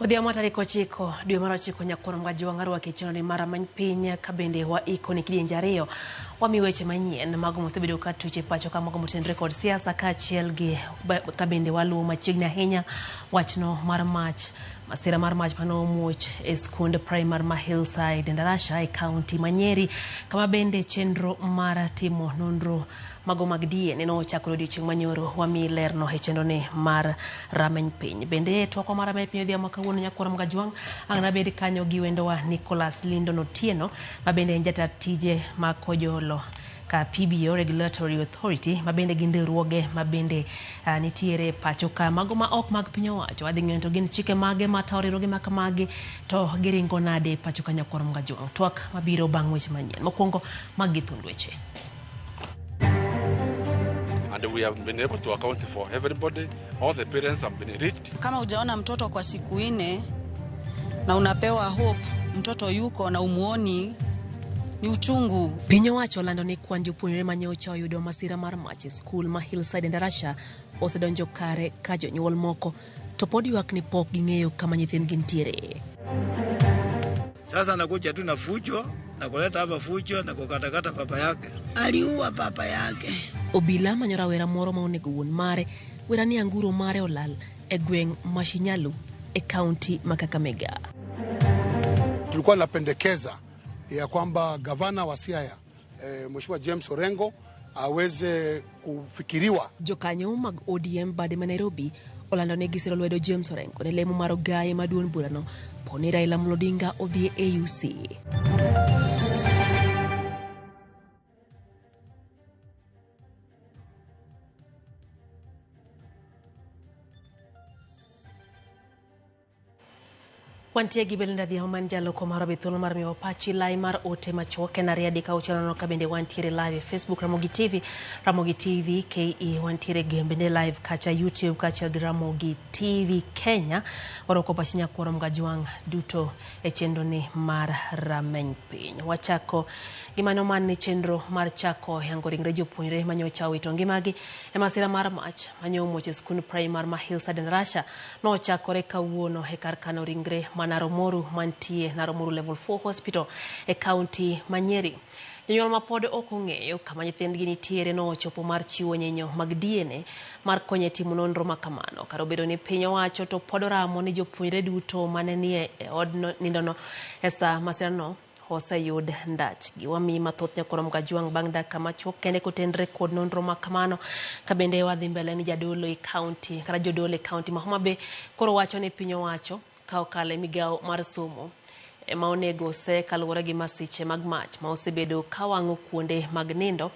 Odhiambo tarik 9 dwe mar 9 nyakwar Mgajwang' arwaki e chenro ni mar Rameny Piny ka bende waiko ni kidienje ariyo wami weche manyien mago mosebedo ka tuch e pacho ka mago motenore kod siasa kaachiel gi ka bende waluwo machiegni ahinya wachno mar mach masira mar mach mane omuoch e skund primar ma Hillside Endarasha e kaunti ma Nyeri kama bende chenro mar timo nonro mago mag DNA nochakore odiochieng' manyoro wami lerno e chenro ni mar Rameny Piny. Bende e twakwa mar Rameny Piny odhiambo kawuono nyakwar Mgajwang' ang' nabed kanyo gi wendowa Nicholas Lindo Otieno ma bende en jata tije ma Kojolo ka PBO Regulatory Authority ma bende gin riwruoge ma bende nitiere pacho ka mago ma ok mag piny owacho. Wadhi ng'eyo to gin chike mage ma tayo riwruoge ma kamagi to giringo nade pacho ka nyakwar Mgajwang'. Twak mabiro bang' weche manyien. Mokwongo mag gi thuond weche. And we have been able to account for everybody. All the parents have been reached. Kama hujaona mtoto kwa siku 4 na unapewa hope mtoto yuko na umuoni, ni uchungu. Piny owacho lando ni kwan jopuonjre ma nyocha oyudo masira mar mach e skul ma Hillside Endarasha osedonjo kare ka jonyuol moko to pod ywak ni pok ging'eyo kama nyithindgi nitiere. Sasa anakuja tu na fujo na kuleta hapa fujo na kukatakata papa yake. Aliua papa yake. Obila manyo rawera moro ma onego wuon mare wera ni anguro mare olal e gweng' ma Shinyalu e kaunti ma Kakamega. Tulikuwa napendekeza ya kwamba gavana wa Siaya Mheshimiwa James Orengo aweze kufikiriwa. Jokanyo mag ODM bade ma Nairobi olando ni gisiro lwedo James Orengo ne lemo mar ogaye ma duond burano po ni Raila Amolo Odinga odhi e AUC. Wantie gi Belinda Adhiambo man jaloko mar Obi thuolo mar miyo pachi lai mar ote machuok en 2 3 6 4 ka bende wantiere live e Facebook Ramogi TV, Ramogi TV KE, wantiere bende live kacha YouTube kaachiel gi Ramogi TV Kenya. Warwako pachi nyakwar Mgajwang' duto e chenro ni mar Rameny Piny. Wachako gi mano man ni chenro mar chako yango ringre jopuonjre manyocha owito ngimagi e masira mar mach manyo omuoch e skund primar ma Hillside Endarasha nochakore kawuono e kar kano ringre ma Naromoru mantie Naromoru Level 4 Hospital e kaunti ma Nyeri. Jonyuol ma pod ok ong'eyo kama nyithindgi nitiere nochopo mar chiwo nyinyo mag DNA mar konyo e timo nonro ma kamano. Kar obedo ni piny owacho to pod oramo ni jopuonjre duto mane nie e od nindono e sa masirano oseyud ndachgi. Wamiyi mathoth nyakwar Mgajwang' bang' dakika machuok kende kotenre kod nonro ma kamano. Ka bende wadhi mbele ni jadolo e kaunti kata jodolo e kaunti ma Homa Bay koro wacho ni piny owacho ka okalo e migawo mar somo ema onego ose kaluwore gi masiche mag mach ma osebedo ka wang'o kuonde mag nindo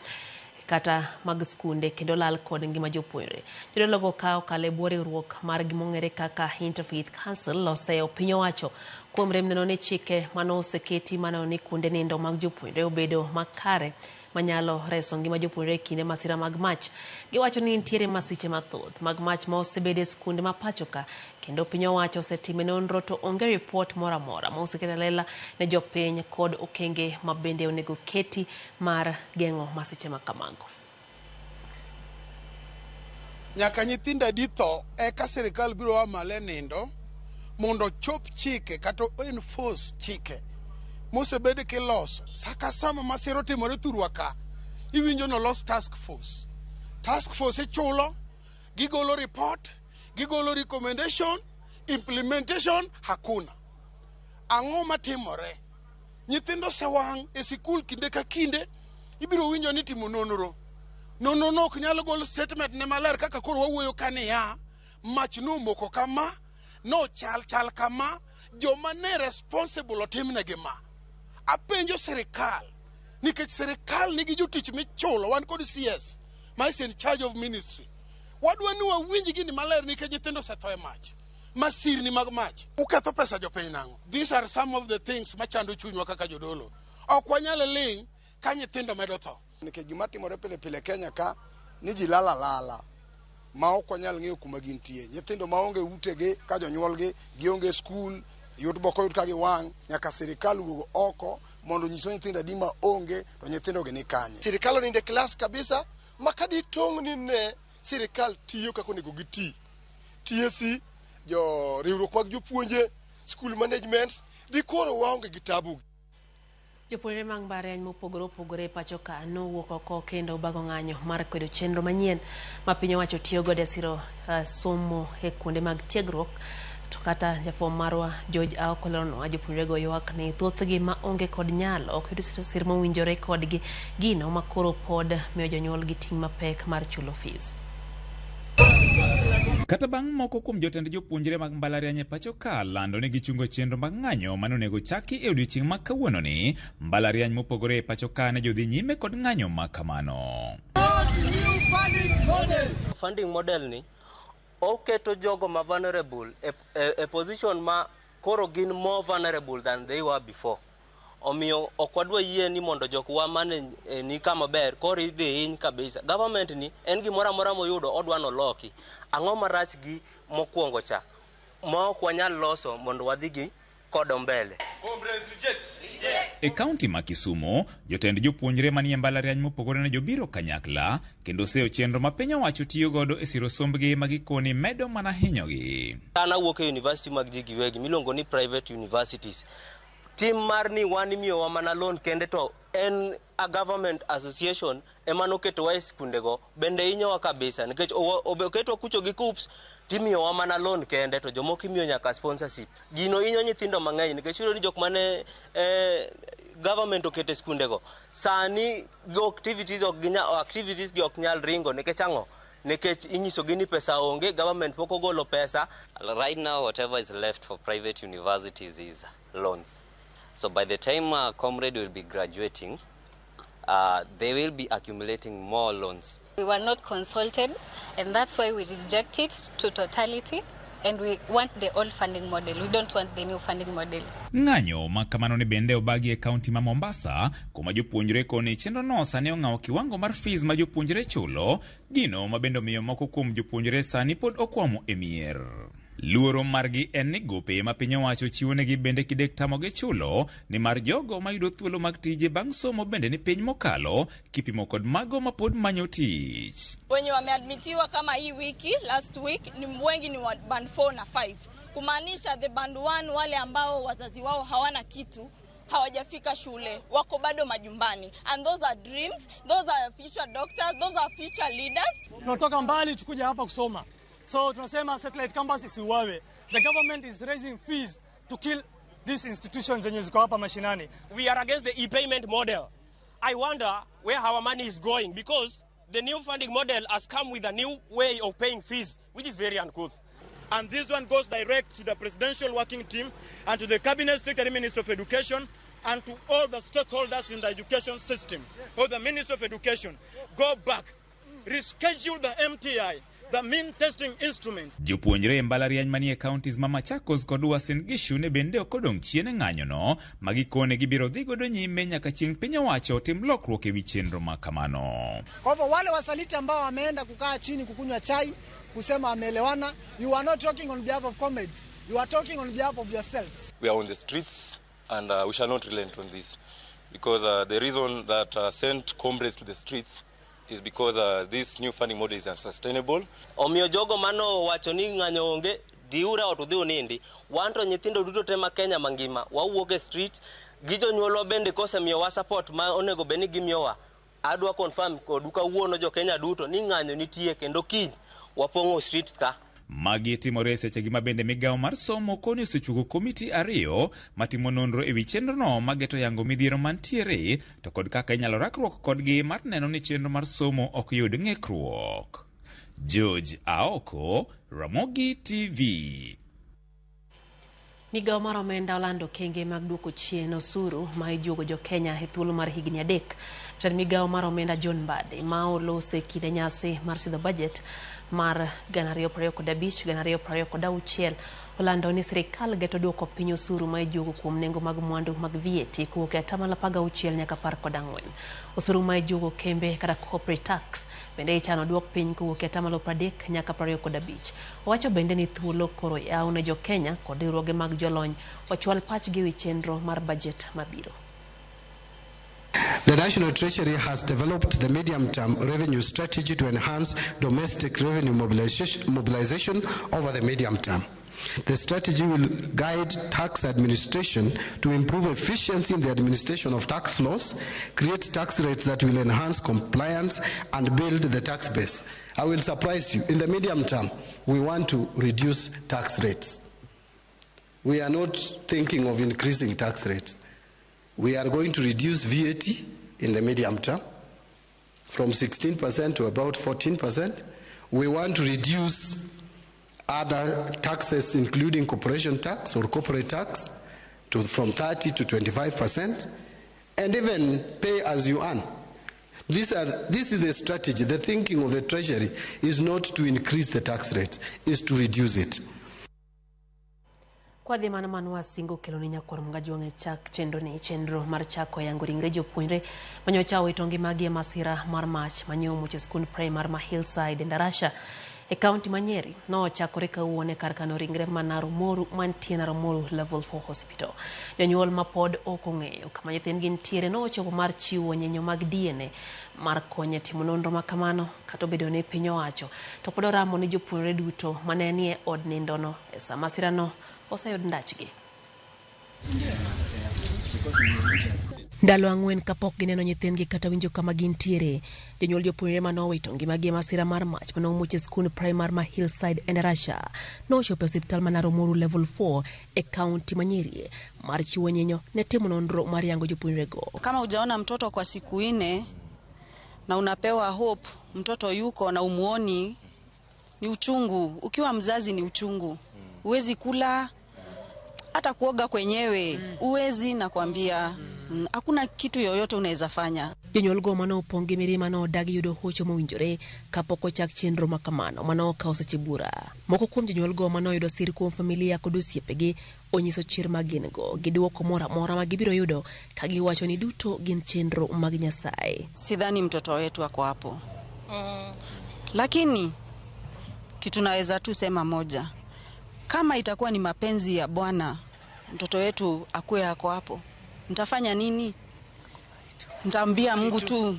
kata mag skunde kendo lal kod ngima jopuonjre. Jodologo ka okalo e bwo riwruok mar gimong'ere kaka Interfaith Council oseyo piny owacho kuom rem neno ni chike mane oseketi maneno ni kuonde nindo mag jopuonjre obedo makare manyalo reso ngima jopuonjre e kinde masira mag mach. Giwacho ni nitiere masiche mathoth mag mach ma osebedo e skunde ma pacho ka kendo piny owacho osetime nonro to onge ripot moro amora ma oseket e lela ne jopiny kod okenge ma bende onego keti mar geng'o masiche ma kamago. Nyaka nyithindo adi tho eka sirikal biro a malo e nindo mondo ochop chike kata enforce chike mosebed kiloso. Saka sama masira otimore thurwa ka, iwinjo nolos task force. Task force ichulo, gigolo report, gigolo recommendation, implementation hakuna. Ang'o matimore? Nyithindo osewang' e sikul kinde ka kinde, ibiro winjo ni timo nonro. Nonro no ok nyal gol statement ne maler kaka koro wawuoyo ka niya, mach nomoko kama, nochal chal kama, joma ne responsible otimnegi ma. Apenjo sirikal, nikech sirikal nigi jotich michulo, wan kod CS ma is in charge of ministry. Wadwa ni wawinj gini maler nikech nyithindo osetho e mach. Masirni mag mach. Uketho pesa jopiny nang'o? These are some of the things machando chunywa kaka jodolo. Ok wanyal ling' ka nyithindo medo tho. Nikech gima timore pile pile Kenya ka ni ji lala lala ma ok wanyal ng'eyo kuma gintie. Nyithindo maonge utegi ka jonyuolgi gionge skul, yud boko yud ka giwang', nyaka sirikal wuog oko mondo onyiswa nyithindo adi ma onge to nyithindo gi ni kanye. Sirikal onindo e klas kabisa ma ka ditong' ni ne sirikal tiyo kaka onego giti. TSC, Jo riwruok mag jopuonje, school managements, dikoro waonge gi tabu. Jopuonjre mag mbalariany mopogore opogore e pacho ka nowuok oko kendo bago ng'anyo mar kwedo chenro manyien ma piny owacho tiyo godo e siro somo e kuonde mag tiegruok. To kata jafwambo marwa George Aoko leronwa jopuonjrego ywak ni thothgi ma onge kod nyalo ok yud sir mowinjore kodgi, gino ma koro pod miyo jonyuolgi ting' mapek mar chulo fees. Kata bang' moko kuom jotend jopuonjre mag mbalariany e pacho ka lando ni gichungo chenro mag ng'anyo mane onego chaki e odiochieng' ma kawuononi, mbalariany mopogore e pacho ka ne jodhi nyime kod ng'anyo ma kamano. Funding model ni oketo jogo ma vulnerable e position ma koro gin more vulnerable than they were before. Omiyo ok wadwa yie ni mondo jokwa mane ni kama ber koro idhi hiny kabisa. Government ni en gimoro amora moyudo odwa noloki. Ang'o marach gi mokwongo cha ma ok wanyal loso mondo wadhi gi kodo mbele. E kaunti ma Kisumu, jotend jopuonjre manie mbalariany mopogore ne jobiro kanyakla kendo seyo chenro ma piny owacho tiyo godo e siro sombgi ma gikoni medo mana hinyogi. An awuok e university mag ji giwegi miluongo ni private universities. Tim mar ni wan imiyowa mana loan kende to en a government association ema noketowa e skundego bende hinyowa kabisa nikech oketwa kucho gi KUCCPS timiyowa mana loan kende to jomoko imiyo nyaka sponsorship. Gino hinyo nyithindo mang'eny nikech iyudo ni jok mane government oketo e skundego sani go activities ok ginya, activities gi ok nyal ringo nikech ang'o? Nikech inyisogi ni pesa onge, government pok ogolo pesa. Right now, whatever is left for private universities is loans. So by the time a comrade will be graduating, they will be accumulating more loans. We were not consulted, and that's why we reject it to totality, and we want the old funding model. We don't want the new funding model. Ng'anyo ma kamano ni bende obagi e kaunti ma Mombasa, kuma jopuonjre koni chenro no sani ong'awo kiwango mar fees ma jopuonjre chulo, gino ma bende omiyo moko kuom jopuonjre sani pod okwamo e mier. Luoro margi en ni gope ma piny owacho chiwonegi bende kidek tamogi chulo, nimar jogo mayudo thuolo mag tije bang' somo bende ni piny mokalo kipimo kod mago ma pod manyo tich. Wenye wameadmitiwa kama hii wiki last week ni wengi ni wa band 4 na 5, kumaanisha the band 1 wale ambao wazazi wao hawana kitu hawajafika shule, wako bado majumbani, and those are dreams, those are future doctors, those are future leaders. Tunatoka mbali tukuja hapa kusoma, so tunasema satellite campus isiuawe. The government is raising fees to kill these institutions zenye ziko hapa mashinani. We are against the e-payment model. I wonder where our money is going because the new funding model has come with a new way of paying fees, which is very uncouth. And this one goes direct to the presidential working team and to the cabinet secretary, Minister of Education, and to all the stakeholders in the education system, or the Minister of Education. Go back, reschedule the MTI, the mean testing instrument. Jopuonjre e mbalariany manie counties ma Machakos kod Uasin Gishu ne bende ok odong' chien e ng'anyono ma gikone gibiro dhi godo nyime nyaka chieng' piny owacho tim lokruok e wi chenro ma kamano. Kwa hivyo wale wasaliti ambao wameenda kukaa chini kukunywa chai kusema wameelewana, you are not talking on behalf of comrades, you are talking on behalf of yourselves. We are on the streets and we shall not relent on this because the reason that sent comrades to the streets is because this new funding model is unsustainable. Omiyo jogo mano wacho ni ng'anyo onge, dhiuru ot udhi unindi. Wan to nyithindo duto te ma Kenya mangima wawuok e street gi jonyuolwa bende kosemiyowa support ma onego bed ni gimiyowa. Adwa confirm kodu kawuono jo Kenya duto ni ng'anyo nitie kendo kiny wapong'o streets ka. Magi timore e sechegi ma bende migawo mar somo koni osechuogo komiti ariyo matimo nonro e wi chenrono mageto yango midhiero mantiere to kod kaka inyalo rakruok kodgi mar neno ni chenro mar somo ok yud ng'ikruok. George Aoko, Ramogi TV. Migawo mar omenda olando okenge mag duoko chien osuru ma ijuogo jo Kenya e thuolo mar higni 3. Jatend migawo mar omenda John Mbadi ma olose kinde nyasi mar sidho budget mar 2025-2026 olando ni sirikal geto duoko piny osuru ma ijuogo kuom nengo mag mwandu mag VAT kowuok e 16% nyaka 14. Osuru ma ijuogo kembe kata corporate tax bende ichano duok piny kowuok e 30% nyaka 25. Owacho bende ni thuolo koro yaw ne jo Kenya kod riwruoge mag jolony ochwal pachgi e wi chenro mar budget mabiro. The National Treasury has developed the medium-term revenue strategy to enhance domestic revenue mobilization over the medium term. The strategy will guide tax administration to improve efficiency in the administration of tax laws, create tax rates that will enhance compliance, and build the tax base. I will surprise you. In the medium term, we want to reduce tax rates. We are not thinking of increasing tax rates. We are going to reduce VAT in the medium term from 16% to about 14%. We want to reduce other taxes, including corporation tax or corporate tax, to from 30 to 25%, and even pay as you earn. This is the strategy. The thinking of the Treasury is not to increase the tax rate, is to reduce it. Kwa dhi mano mano wasingo kelo ni nyakwar Mgajwang' e chak chenro ni chenro mar chako yango ringre jopuonjre manyocha owito ngimagi e masira mar mach manyomuoch e skund primar ma Hillside Endarasha e kaunti ma Nyeri nochakore kawuono e kar kano ringre ma Naromoru mantie Naromoru Level 4 Hospital. Jonyuol ma pod ok ong'eyo kama nyithindgi nitiere nochopo mar chiwo nyenyo mag DNA mar konyo e timo nonro ma kamano kata obedo ni piny owacho to pod oramo ni jopuonjre duto mane nie od nindono e sa masirano oseyud ndachgi. Ndalo ang'wen kapok gineno nyithindgi kata winjo kama gintiere, jonyuol jopuonjre manowito ngimagi e masira mar mach manomuoch e skund primar ma Hillside Endarasha nochopo e osiptal ma Naromoru Level 4 e kaunti ma Nyeri mar chiwo nyinyo ne timo nonro mar yango jopuonjrego. Kama hujaona mtoto kwa siku 4 na unapewa hope mtoto yuko na umuoni, ni uchungu. Ukiwa mzazi ni uchungu. Huwezi kula, hata kuoga kwenyewe huwezi, nakwambia. Hakuna kitu yoyote unaweza fanya. Jonyuol go mane opong' gi mirima nodagi yudo hocho mowinjore kapok ochak chenro ma kamano mane okawo seche bura. Moko kuom jonyuol go mane oyudo sir kuom familia kod osiepegi onyiso chir ma gin go gi duoko moro amora ma gibiro yudo ka giwacho ni duto gin chenro mag Nyasaye. Sidhani mtoto wetu ako hapo. Lakini kitu naweza tu sema moja, kama itakuwa ni mapenzi ya Bwana mtoto wetu akuwe ako hapo, nitafanya nini? Nitaambia Mungu tu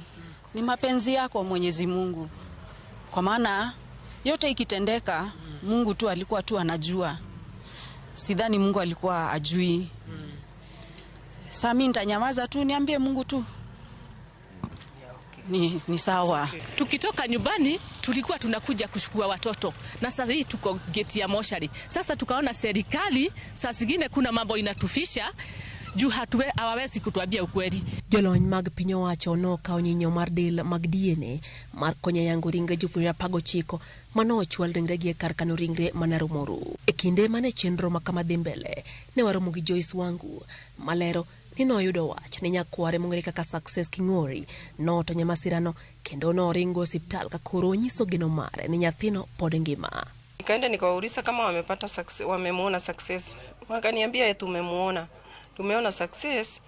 ni mapenzi yako Mwenyezi Mungu. Kwa maana yote ikitendeka Mungu tu alikuwa tu anajua. Sidhani Mungu alikuwa ajui. Sasa mimi nitanyamaza tu niambie Mungu tu. Ni sawa. Tukitoka nyumbani tulikuwa tunakuja kuchukua watoto, na sasa hii tuko geti ya moshari. Sasa tukaona serikali saa zingine kuna mambo inatufisha juu hawawezi kutuambia ukweli. Jolony mag piny owacho nokawo nyinyo mar del mag DNA mar konyo yango ringre jopuonjre 19 manochwal ringregi e kar kano ringre ma Naromoru. E kinde mane chenro ma kama dhi mbele, ne waromo gi Joyce Wangu malero ni noyudo wach ni nyakware mong'ere kaka Success King'ori notony e masirano kendo noringo osiptal ka koro onyiso geno mare ni nyathino pod ngima. Nikaenda nikawauliza kama wamepata success, wamemuona Success. Wakaniambia tumemuona. Tumeona Success.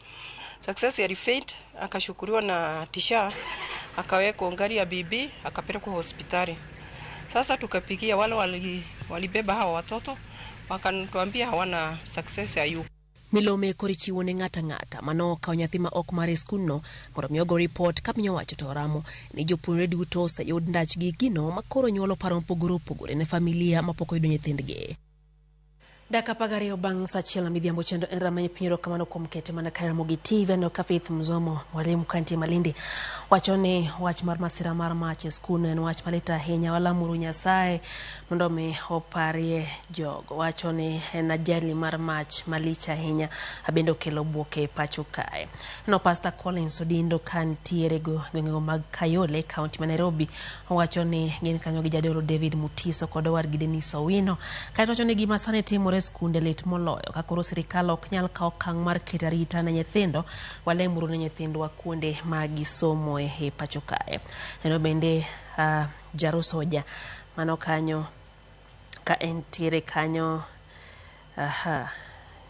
Success alifaint, akashukuriwa na tisha, akawekwa gari ya bibi, akapelekwa hospitali. Sasa tukapigia wale walibeba hawa watoto, wakatuambia hawana Success ayu. Milome koro ichiwo ne ng'ata ng'ata mano okawo nyathi ma ok mar e skundno mondo mi ogo ripot ka piny owacho to oramo ni jopuonjre duto oseyud ndachgi gino ma koro nyuolo paro mopogore opogore ne familia mapok oyudo nyithindgi. Dakika 12 bang' saa 1 midhiambo chenro en rameny piny erokamano kuom kete mana ka Ramogi TV. Aneno ka Faith Mzomo mwalimu kantie Malindi wacho ni wach mar masira mar mach e skundno en wach malit ahinya, walamuru Nyasaye mondo mi oparie jogo. Wacho ni en ajali mar mach malich ahinya bende okelo buok e pacho kae. No Pastor Collins Odindo kantiere gwengego mag Kayole kaunti ma Nairobi owacho ni gin kanyo gi jadolo David Mutiso kod owadgi Denis Owino. Kaeto wacho ni gima sani timore skunde lit moloyo ka koro sirikal ok nyal kawo okang' mar keto arita ne nyithindo, walemuru ne nyithindwa kuonde ma gisomoe e pacho kae. Neno bende Jaro Soja mano kanyo ka entiere kanyo,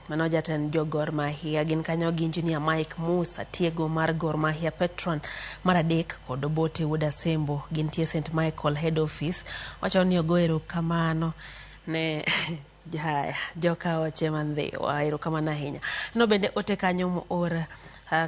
mano jatend jo Gor Mahia gin kanyo gi Engineer Mike Musa tiego mar Gor Mahia Petron mar adek kod Obote Wuod Asembo gintie St Michael Head Office. Wacho ni ogo erokamano ne jaya joka oche mandhiwa, erokamano ahinya. No bende ote kanyo moor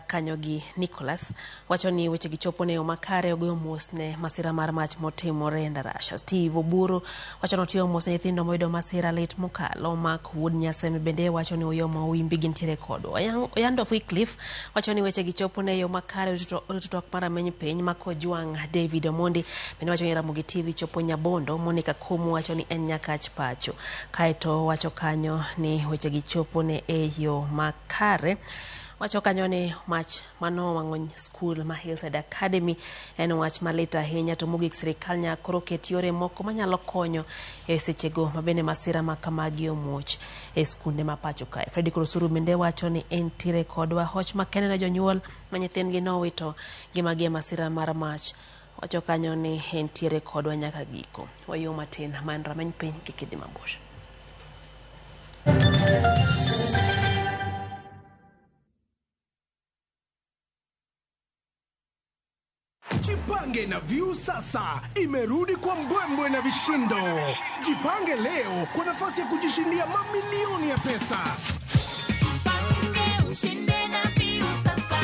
Kanyo gi Nicholas wacho ni weche gi chopo ne yo makare, ogoyo mos ne masira mar mach motimore e Ndarasha. Steve Oburu wacho ni otiyo mos ne nyithindo moyudo masira lit mokalo. Mark Wuod Nyaseme bende wacho ni Oyoma Owimbi gintiere kodwa. Oyando Wycliffe wacho ni weche gi chopo ne yo makare, orito twak mar rameny piny. Mako Jwang' David Omondi bende wacho ni Ramogi TV chopo Nyabondo. Monica Komu wacho ni en Nyakach pacho. Kaeto wacho kanyo ni weche gi chopo ne e yo makare. Wacho kanyo ni mach manowang'o skul ma Hillside Academy en wach malit ahinya, to mogik sirikal nyaka koro ket yore moko manyalo konyo e sechego ma bende masira ma kamagi omuoch e skunde ma pacho kae. Fredrick Osuru bende wacho ni entiere kodwa. Hoch makende ne jonyuol ma nyithindgi nowito ngimagi e masira mar mach. Wacho kanyo ni entiere kodwa nyaka giko. Wayuo matin ma en rameny piny kik idhi mabor. Jipange na View sasa imerudi kwa mbwembwe na vishindo. Jipange leo kwa nafasi ya kujishindia mamilioni ya pesa. Jipange ushinde na View sasa.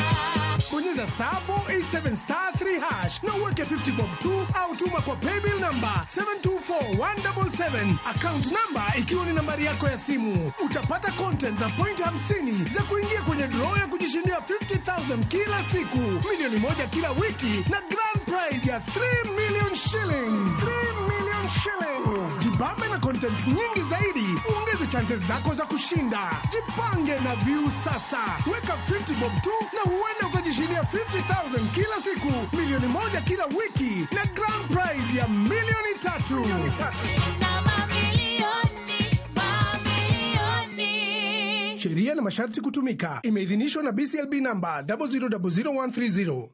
Bonyeza star 487 star 3 hash na uweke 50 bob 2 au tuma kwa paybill number 724177, account number ikiwa ni nambari yako ya simu. Utapata content na point 50 za kuingia kwenye draw ya kujishindia 50,000 kila siku, milioni 1 kila wiki na grand prize ya 3 million shillings. 3 million shillings. Jibambe na content nyingi zaidi, uongeze chances zako za kushinda. Jipange na View sasa. Weka 50 bob 2 na huenda ukajishindia 50,000 kila siku, milioni 1 kila wiki na grand prize ya milioni 3. Shinda mamilioni, mamilioni. Sheria na masharti kutumika. Imeidhinishwa na BCLB number 0000130.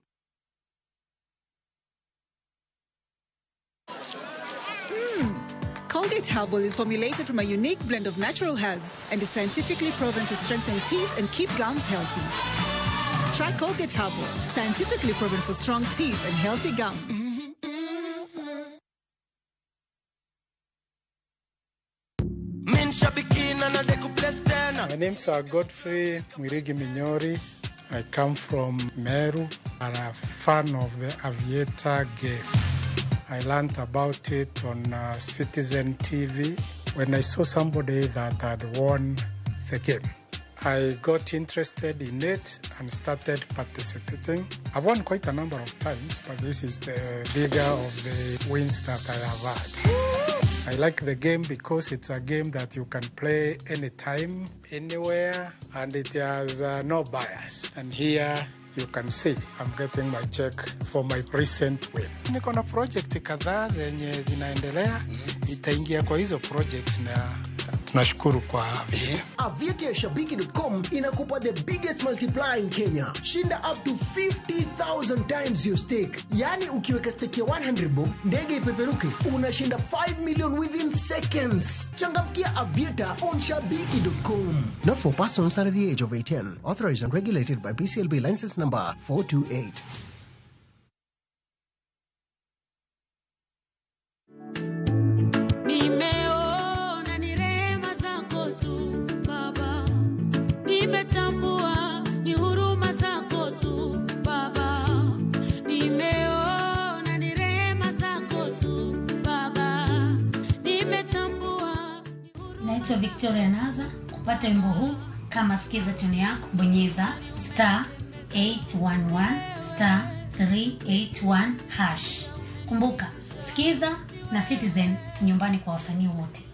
Colgate Herbal is formulated from a unique blend of natural herbs and is scientifically proven to strengthen teeth and keep gums healthy. Try Colgate Herbal, scientifically proven for strong teeth and healthy gums. My name's Godfrey Mwirigi Minyori. I come from Meru. I'm a fan of the Aviator game. I learned about it on Citizen TV when I saw somebody that had won the game. I got interested in it and started participating. I've won quite a number of times, but this is the bigger of the wins that I have had. I like the game because it's a game that you can play anytime, anywhere, and it has no bias. And here you can see I'm getting my check for my recent win. Niko na project kadhaa zenye zinaendelea, itaingia kwa hizo project na tunashukuru kwa Aviator. Aviator ya Shabiki.com inakupa the biggest multiplier in Kenya. Shinda up to 50,000 times your stake. Yani ukiweka stake ya 100 bob, ndege ipeperuke, unashinda 5 million within seconds. Changamkia Aviator on Shabiki.com. Not for persons under the age of 18. Authorized and regulated by BCLB license number 428. Nimeona ni rehema zako tu Baba, nimetambua ni huruma zako tu Baba, nimeona ni rehema zako tu Baba, nimetambua. Naitwa Victoria Naza. Kupata wimbo huu kama sikiza tune yako, bonyeza star 811 star 381 hash. Kumbuka, sikiza na Citizen nyumbani kwa wasanii wote.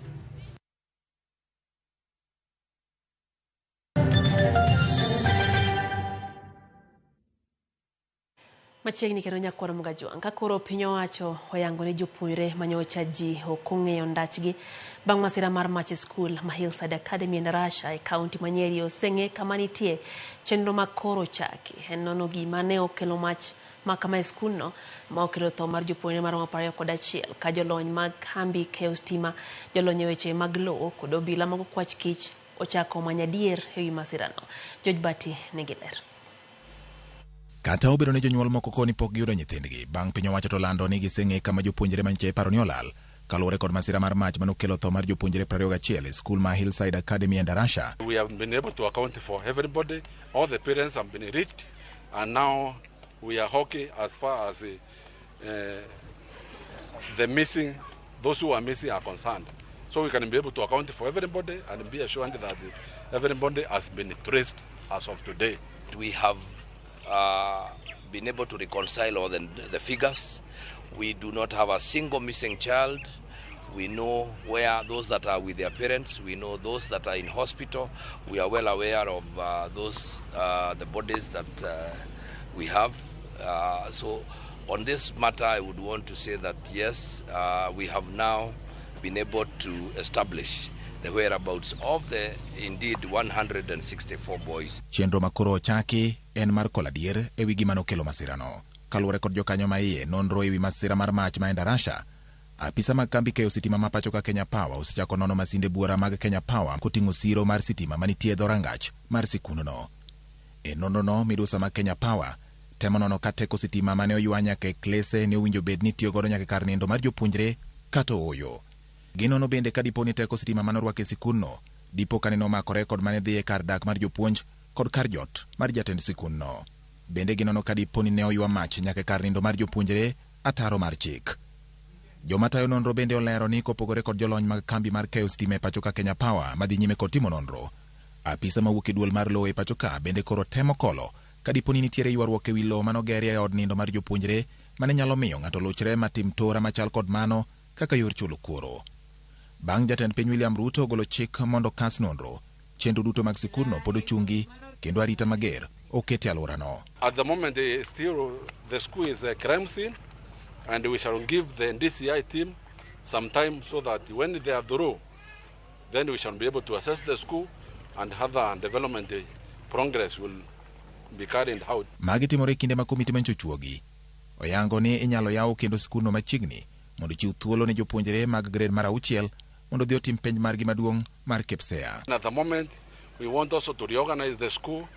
Machiegni kendo nyakwar Mugajwang' ka koro piny owacho oyango ni jopuonjre manyocha ji ok ong'eyo ndachgi bang' masira mar mach e skul ma Hillside Academy e Ndarasha e kaunti ma Nyeri oseng'e kama nitie chenro ma koro chaki en nono gima ne okelo mach ma kama e skulno ma okelo tho mar jopuonjre maromo 21 ka jolony mag kambi keyo stima, jolony e weche mag lowo kod obila mag okwach kich ochako manyo adier ewi masirano. George Bati nigi ler. Kata obedo ni jonyuol moko koni pok giyudo nyithindgi, bang' piny owacho to lando ni giseng'e kama jopuonjre manyocha iparo ni olal, Kaluwore kod masira mar mach manokelo tho mar jopuonjre 21 e skul ma Hillside Academy e Endarasha. We have been able to account for everybody. All the parents have been reached, and now we are okay as far as the missing, those who are missing are concerned. So we can be able to account for everybody and be assured that everybody has been traced as of today. We have been able to reconcile all the figures. We do not have a single missing child. We know where those that are with their parents. We know those that are in hospital. We are well aware of those the bodies that we have. So on this matter, I would want to say that yes, we have now been able to establish the whereabouts of the indeed 164 boys. Chenro makoro ochaki en mar kolo adier ewi gima nokelo masirano. Kaluwore kod jokanyo ma iye nonro ewi masira mar mach ma Endarasha, apisa mag kambi keyo sitima ma pacho ka Kenya Power osechako nono masinde buora mag Kenya Power koting'o siro mar sitima manitie e dhorangach mar sikundno. E nonrono, midusa mag Kenya Power temo nono ka teko sitima mane oywa nyaka e klese ne owinjo bed ni tiyo godo nyaka e kar nindo mar jopuonjre kata ooyo. Ginono bende ka dipo ni teko sitima manorwak e sikundno dipo ka nene omakore kod mane dhi e kar dak mar jopuonj kod kar jot mar jatend sikundno. Bende ginono ka dipo ni ne oywa mach nyaka e kar nindo mar jopuonjre ataro mar chik. Joma tayo nonro bende olero ni kopogore kod jolony mag kambi mar keyo sitima e pacho ka Kenya Power madhi nyime kod timo nonro, apisa mawuok e duol mar lowo e pacho ka bende koro temo kolo ka dipo ni nitiere ywaruok ewi lowo manogerie e od nindo mar jopuonjre mane nyalo miyo ng'ato luchre matim tora machal kod mano kaka yor chulo kuoro. Bang' jatend piny William Ruto ogolo chik mondo kas nonro, chenro duto mag sikundno pod ochungi kendo arita mager oket e alworano. At the moment, still the school is a crime scene, and we shall give the DCI team some time so that when they are through, then we shall be able to assess the school and other development progress will be carried out. Magi timore e kinde ma komiti manyicho chuogi oyango ni inyalo yaw kendo sikundno machiegni mondo chiw thuolo ne jopuonjre mag grade mar 6 mondo odhi otim penj margi maduong' mar KPSEA. At the moment, we want also to reorganize the school.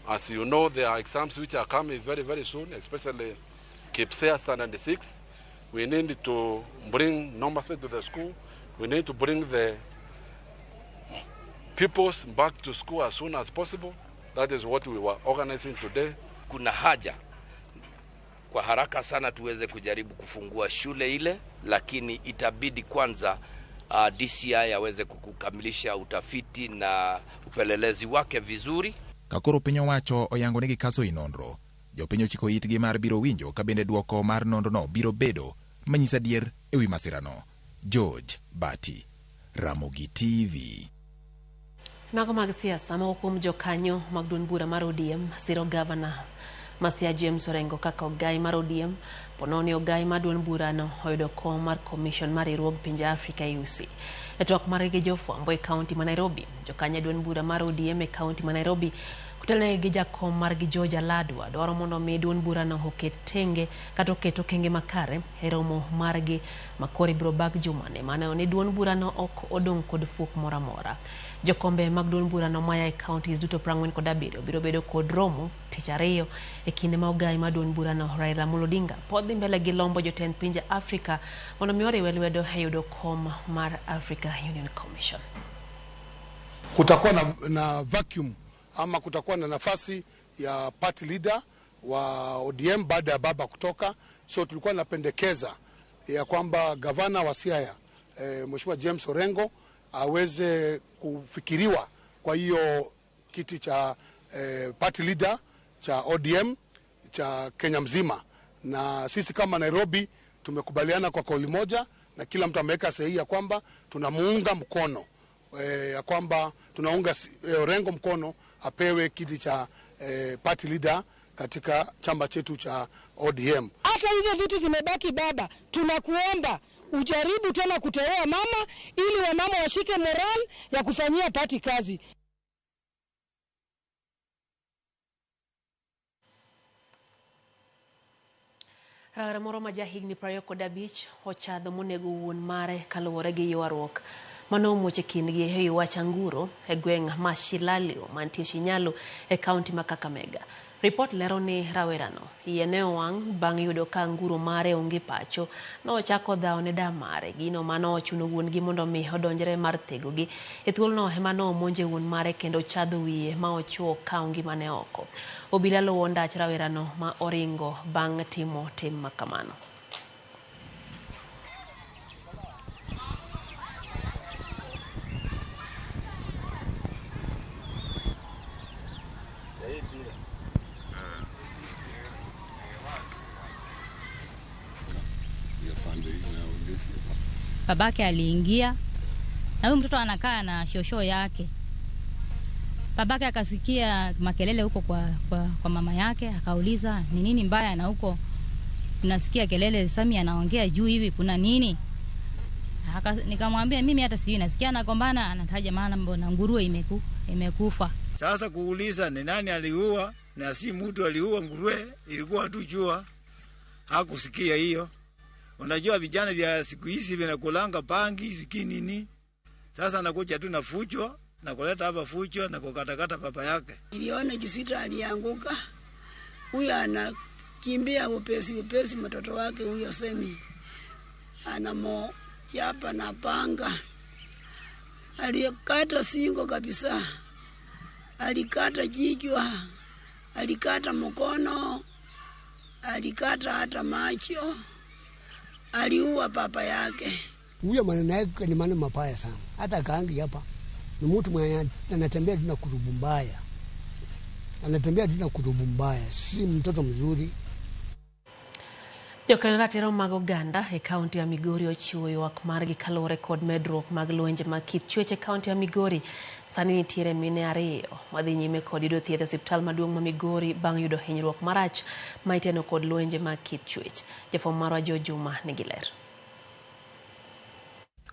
As you know, there are exams which are coming very, very soon, especially KPSEA Standard 6. We need to bring numbers to the school. We need to bring the pupils back to school as soon as possible. That is what we were organizing today. Kuna haja kwa haraka sana tuweze kujaribu kufungua shule ile, lakini itabidi kwanza DCI aweze kukamilisha utafiti na upelelezi wake vizuri. Kakoro piny owacho oyango ni gikaso i nonro. Jopiny ochiko itgi mar biro winjo ka bende duoko mar nonrono biro bedo manyiso adier ewi masirano. George Bati, Ramogi TV. Mago mag siasa moko kuom jokanyo mag duond bura mar ODM siro gavana Masia James Orengo kaka ogai mar ODM pononi ogai mar duond burano oyudo kom mar commission mar riwruog pinje Afrika AUC. E twak margi gi jofwambo e kaunti ma Nairobi, jokanyo duond bura mar ODM e kaunti ma Nairobi kotelnegi gi jakom margi George Aladwa dwaro mondo mi duond burano oket tenge kata oket okenge makare e romo margi makoro ibiro bag jumani mane ni duond burano ok odong' kod fuok moro amora. Jokombe mag duond burano maya e counties duto 47 biro bedo kod romo tich ariyo e kinde ma ogai mar duond burano Raila Amolo Odinga pod dhi mbele gi lombo jotend pinje Afrika mondo mi oriwe lwedo e yudo kom mar Africa Union Commission. Kutakuwa na vacuum ama kutakuwa na nafasi ya party leader wa ODM baada ya baba kutoka. So tulikuwa napendekeza ya kwamba gavana wa Siaya Mheshimiwa James Orengo aweze kufikiriwa kwa hiyo kiti cha party leader cha ODM cha Kenya mzima. Na sisi kama Nairobi tumekubaliana kwa kauli moja na kila mtu ameweka sahihi ya kwamba tunamuunga mkono, ya kwamba tunaunga Orengo mkono apewe kiti cha party leader katika chama chetu cha ODM. Hata hizo vitu zimebaki baba, tunakuomba ujaribu tena kuteua mama ili wamama washike moral ya kufanyia party kazi. Rawera moro ma jahigni 25 ochadho monego wuon mare kaluwore gi ywaruok mano omuoch e kindgi e wach anguro e gweng' ma Shilalio mantie Shinyalu e kaunti ma Kakamega. Ripot lero ni rawerano iye ne owang' bang' yudo ka anguro mare onge pacho. Nochako dhawo ne da mare, gino mano ochuno wuon-gi mondo mi odonjre mar thegogi. E thuolono ema nomonje wuon mare kendo chadho wiye ma ochuo kawo ngimane oko. Obila luwo ndach rawerano ma oringo bang' timo tim makamano. Babake aliingia na huyu mtoto anakaa na shosho yake. Babake akasikia makelele huko kwa mama yake, akauliza ni nini mbaya na huko nasikia kelele, Sami anaongea juu hivi, kuna nini? Nikamwambia mimi hata sijui, nasikia anagombana, anataja maana mbona nguruwe imekufa. Sasa kuuliza ni nani aliua, na si mtu aliua nguruwe, ilikuwa tu jua, hakusikia hiyo. Unajua vijana vya siku hizi vinakulanga pangi siki nini. Sasa anakuja tu na fujo na kuleta hapa fujo na kukatakata papa yake. Niliona Kisita alianguka. Huyo anakimbia upesi upesi, mtoto wake huyo Semi anamochapa na panga. Alikata singo kabisa. Alikata kichwa, alikata mkono, alikata hata macho. Aliua papa yake. Huyo maneno yake ni maneno mabaya sana. Hata kaangi hapa ni mtu mwenye anatembea tu na kurubu mbaya. Anatembea tu na kurubu mbaya, si mtoto mzuri. Jokanyo ratiro mag oganda e kaunti ya Migori ochiwo ywak margi kaluwore kod medruok mag lwenje mag kit chwech e kaunti ya Migori. Sani nitiere mine ariyo madhi nyime kod yudo thieth e osiptal maduong' ma Migori bang' yudo hinyruok marach ma iteno kod lwenje mag kit chwech. Jafwambo marwa Joe Juma nigi ler.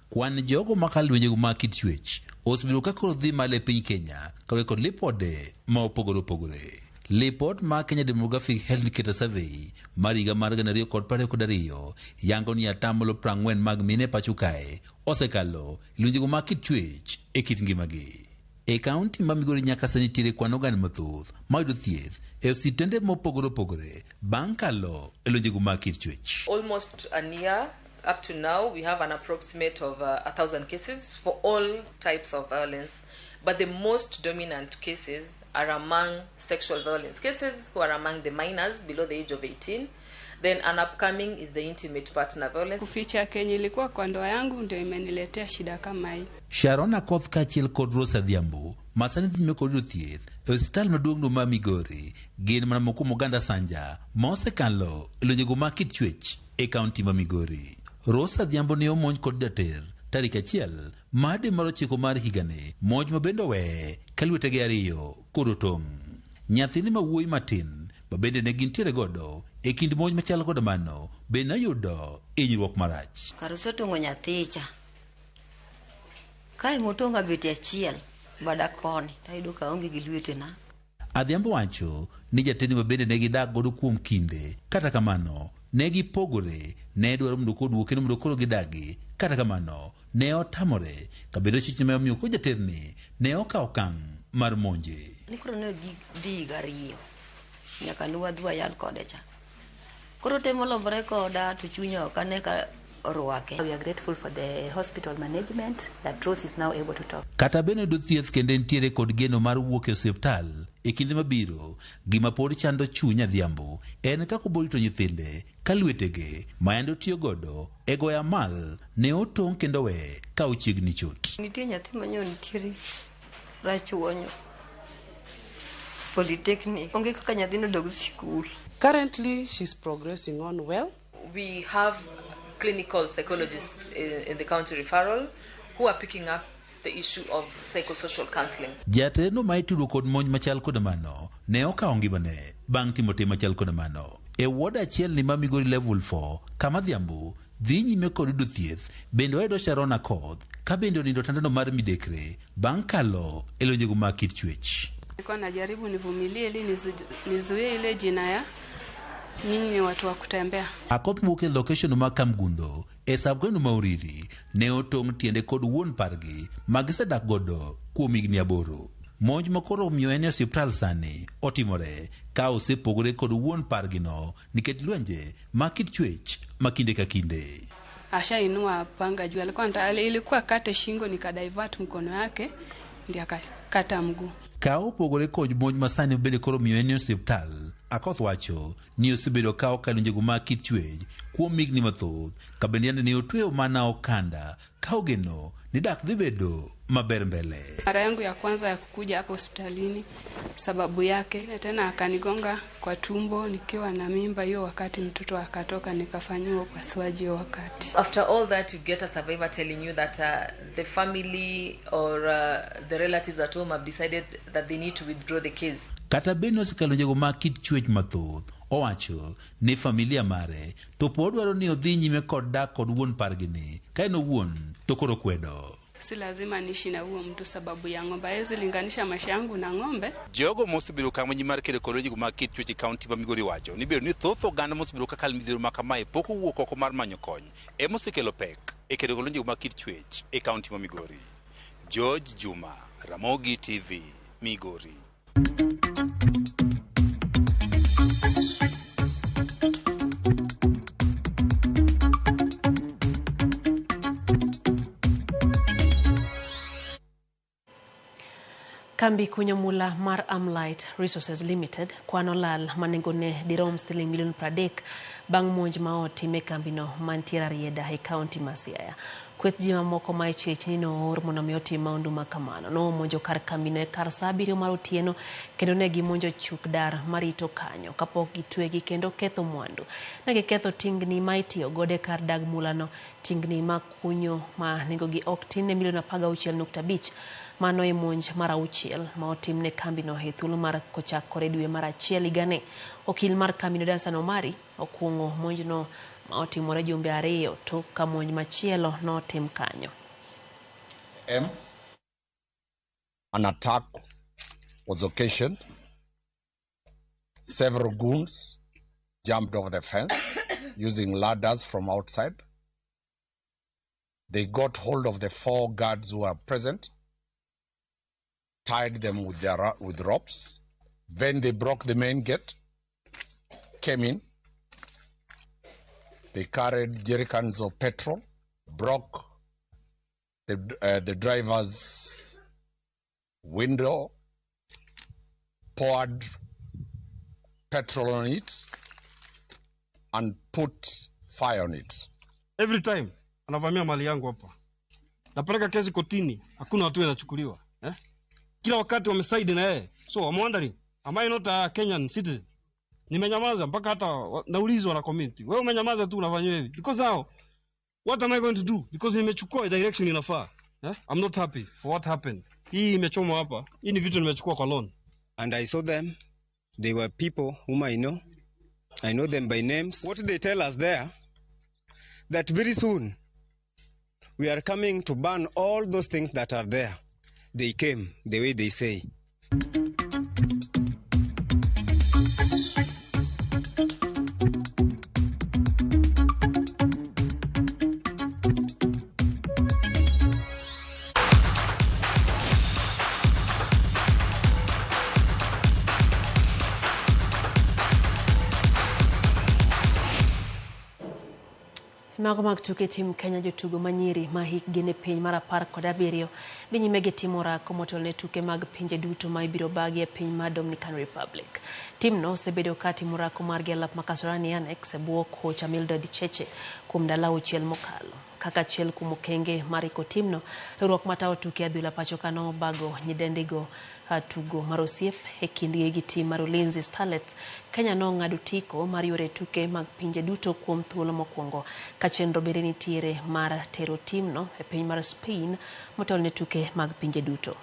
Kwan jogo makalo lwenje mag kit chwech osebedo ka koro dhi malo e piny Kenya kaluwore kod lipode ma opogore opogore. Lipot mar Kenya Demographic Health Indicator Survey mar higa mar 2022 yango ni 40% mag mine pacho kae osekalo lwenjego mag kit chwech e kit ngimagi. E kaunti ma Migori nyaka sani nitiere kwan oganda mathoth mayudo thieth e osiptende mopogore opogore bang' kalo e lwenjego mag kit chwech. Almost a year up to now, we have an approximate of 1,000 cases for all types of violence. But the most dominant cases are among sexual violence cases, who are among the minors below the age of 18. Then an upcoming is the intimate partner violence. Kuficha kenye ilikuwa kwa ndoa yangu ndio imeniletea shida kama hii. Sharon Akoth kaachiel kod Rose Adhiambo ma sani dhi nyime kod yudo thieth e osiptal maduong' ma Migori gin mana moko kuom oganda Sanja ma osekalo e lwenjego mag kit chwech e kaunti ma Migori. Rose Adhiambo ne omonj kod jater tarik 1 mar dwe mar 9 mar higani, monj ma bende oweye ka lwetege ariyo kod otong'. Nyathine ma wuoyi matin ma bende ne gintiere godo e kind monj machal koda mano bende noyudo hinyruok marach. Kar osetong'o nyathicha, kae motong'o beti achiel bada koni tayudo ka aonge gi lwetena. Adhiambo wacho ni jatend ma bende ne gidak godo kuom kinde, kata kamano ne gipogore, ne dwaro mondo koduoke kendo mondo koro gidagi, kata kamano ne otamore kabedo chich ma omiyo ko jaterni ne okawo okang' mar monje. Ni koro ne dhi higa 2 nyaka ne wadhi wayal kode cha. Koro temo lombore koda to chunya ok ane ka orwake. We are grateful for the hospital management that Rose is now able to talk. Kata bende yudo thieth kendo nitiere kod geno mar wuok e osiptal e kinde mabiro, gima pod chando chuny Adhiambo en kaka oborito nyithinde ka lwetege ma yande otiyo godo e goyo amal ne otong' kendo we ka ochiegni chot. Nitie nyathi manyo nitiere Rachuonyo Polytechnic. Onge kaka nyathino dog sikul. Currently she's progressing on well. We have clinical psychologists in the county referral who are picking up the issue of psychosocial counseling. Jateno ma itudo kod monj machal kod mano ne okawo ngimane bang' timo tim machal kod mano. E ward achiel ni ma Migori level 4 kama Adhiambo dhi nyime kod yudo thieth, bende wayudo Sharon Akoth ka bende onindo tandano mar midekre bang' kalo e lwenjego mag kit chwech. Nilikuwa najaribu nivumilie ili nizuie ile jina ya nyinyi ni watu wa kutembea. Akoth mowuok e location ma Kamgundho e sub-county ma Uriri ne otong' tiende kod wuon pargi ma gisedak godo kuom higni 8. Monj ma koro omiyo en e osiptal sani otimore ka osepogore kod wuon pargino nikech lwenje ma kit chwech ma kinde ka kinde. Ashainua panga juu, alikuwa ilikuwa kate shingo, nikadivert mkono yake ndiye akakata mguu. Ka opogore kod monj ma sani bende koro miyo en e osiptal, Akoth wacho ni osebedo ka okalo njego mag kit chwech kuom higni mathoth ka bende yande ne otweyo mana okanda ka ogeno ni dak dhi bedo maber mbele. Mara yangu ya kwanza ya kukuja hapo hospitalini, sababu yake tena akanigonga kwa tumbo nikiwa na mimba hiyo, wakati mtoto akatoka nikafanyiwa upasuaji hiyo wakati. After all that, you get a survivor telling you that the family or the relatives at home have decided that they need to withdraw the case. Kata bed ni osekalo njego mag kit chwech mathoth, owacho ni familia mare to pod dwaro ni odhi nyime kod dak kod wuon pargini ka en owuon to koro kwedo. Si lazima niishi na huo mtu sababu ya ng'ombe. Hawezi linganisha maisha yangu na ng'ombe. Jogo mosebedo ka mar kedo kod lwenje mag kit chwech e kaunti ma Migori wacho ni bedo ni thoth oganda mosebedo ka kalo midhiero ma kamae pok owuok oko mar manyo kony ema osekelo pek e kedo kod lwenje mag kit chwech e kaunti ma Migori. George Juma, Ramogi TV, Migori. Kambi kunyo mula mar Amlight Resources Limited kwano lal ma nengone dirom siling milion 30 bang' monj ma otim e kambino mantiere Rarieda e kaunti ma Siaya. Kweth ji mamoko ma ichich ni noor mondo mi otim maundu ma kamano nomonjo kar kambino e kar saa 7 mar otieno kendo ne gimonjo chuk dar marito kanyo kapok gitwegi kendo ketho mwandu. Ne giketho tingni ma itiyo godo e kar dag mulano, tingni ma kunyo ma nengogi ok tin ne milion 16.5. Mano e monj mar 6 ma otim ne kambino e thuolo mar kochakore dwe mar 1 higani. Okil mar kambino Dansan Omari okuong'o monjno ma otimore jumbe 2 tok ka monj machielo notim kanyo. An attack was occasioned. Several goons jumped over the fence using ladders from outside. They got hold of the 4 guards who were present, tied them with their with ropes. Then they broke the main gate, came in. They carried jerrycans of petrol, broke the driver's window, poured petrol on it, and put fire on it. Every time anavamia mali yangu hapa, napeleka kesi kotini, hakuna hatua inachukuliwa. Kila wakati wamesaidi na yeye. So I'm wondering, am I not a Kenyan citizen? Nimenyamaza mpaka hata naulizwa na community. Wewe umenyamaza tu unafanya hivi. Because now, what am I going to do? Because nimechukua direction inafaa. I'm not happy for what happened. Hii imechomwa hapa. Hii ni vitu nimechukua kwa loan. And I saw them. They were people whom I know. I know them by names. What they tell us there, that very soon we are coming to burn all those things that are there. They came the way they say. Mago mag tuke tim Kenya jotugo manyiri ma hikgi ni piny mar 17 dhi nyime gi timo orako motelo ne tuke mag pinje duto ma ibiro bagi e piny mar Dominican Republic. Timno osebedo ka timo orako margi e lap ma Kasarani Annex e bwo kocha Mildred Cheche kuom ndalo 6 mokalo. Kaka achiel kuom okenge mar iko timno, riwruok matayo tuke adhula pacho ka nobago nyidendigo tugo mar osiep e kindgi gi tim mar Ulinzi Starlets. Kenya nong'ado tiko mar yore tuke mag pinje duto kuom thuolo mokwongo ka chenro bende nitiere mar tero timno e piny mar Spain motelo ne tuke mag pinje duto.